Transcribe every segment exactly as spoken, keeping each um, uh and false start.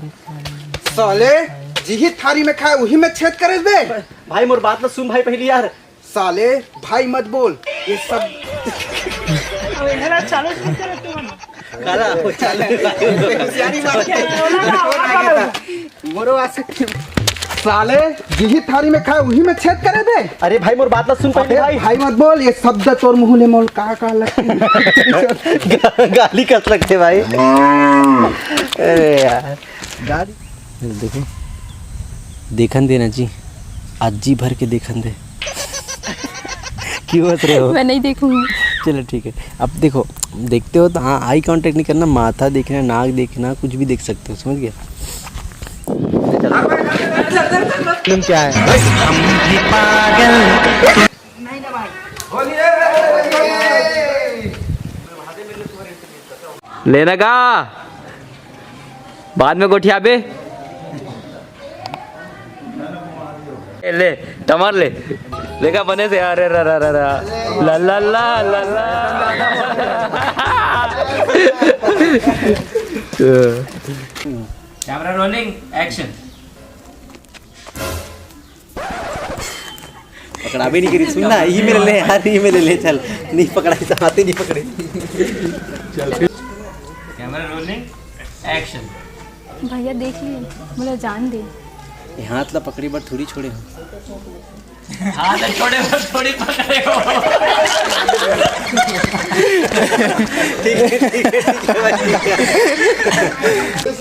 साले, जिही थारी में खाए, उही में छेद करे बे। भाई, मोर बात ला सुन भाई, पहली यार। साले, भाई मत बोल, ये सब काला, वो चालू। होशियारी मार के। मोरो आसे। साले, जिही थारी में खाए, उही में छेद करे बे। अरे भाई, मोर बात ला सुन पहली अबे भाई। भाई मत बोल, ये शब्द तोर मुंह ले मोल का का लगथे। गा-, गाली कस लगथे भाई। अरे यार। गाली। देखो, देखन देना जी, आज जी भर के देखन दे। क्यों हंस रहे हो? मैं नहीं देखूंगी। चलो ठीक है, अब देखो, देखते हो तो हाँ, आई कांटेक्ट नहीं करना, माथा देखना, नाक देखना, कुछ भी देख सकते हो, समझ गया? तुम क्या है? लेना का? बाद में गोठियाबे। ए, ले, टमार ले। देखा बने से, अरे रा रा रा रा। ला ला ला ला ला। Camera rolling, action. पकड़ाबे नहीं करी, सुन ना, ई मेरे ले यार, ई मेरे ले, चल। नहीं पकड़ा, इस हाथे नहीं पकड़े। Camera rolling, action. भैया देख लिए, बोले जान दे। ये हाथ ला पकड़ी, but थोड़ी छोड़े हो। हाथ ला छोड़े हो, थोड़ी पकड़े हो। ठीक है, ठीक है, ठीक है भाई, ठीक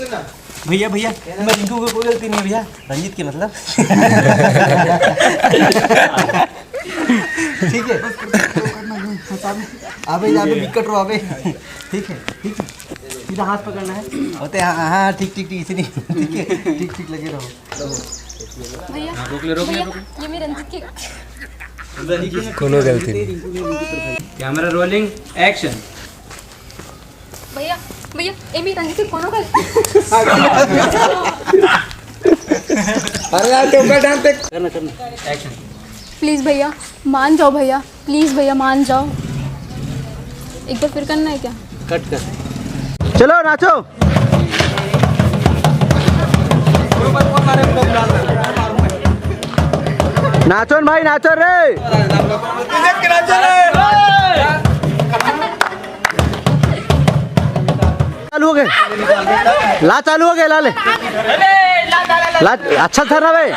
है। भैया, भैया, मैं रिंकू को कोई गलती नहीं है भैया, रंजीत की मतलब। ठीक है। अबे, अबे, विकेट रो, अबे। ठीक है, ठीक है। सीधा हाथ पकड़ना है। होते, हाँ, हाँ, ठीक, ठीक, ठीक, इसे नहीं। ठीक है, ठीक, ठीक लगे रहो। भैया, हाँ, रोक ले, रोक ले, भैया, रोक ले। ये मेरे रंजीत की कोनो गलती नहीं। Camera rolling, action. भैया, भैया, एमी रंजीत के कोनो का अरे यार, तो ऊपर डांस देख। करना, करना। एक्शन। प्लीज भैया, मान जाओ भैया, प्लीज भैया, मान जाओ। एक बार फिर करना है क्या? कट कर। चलो, नाचो। नाचो न भाई, नाचो रे। चालू हो गए, ला चालू हो गए, ला ले। ला, अच्छा था ना भाई।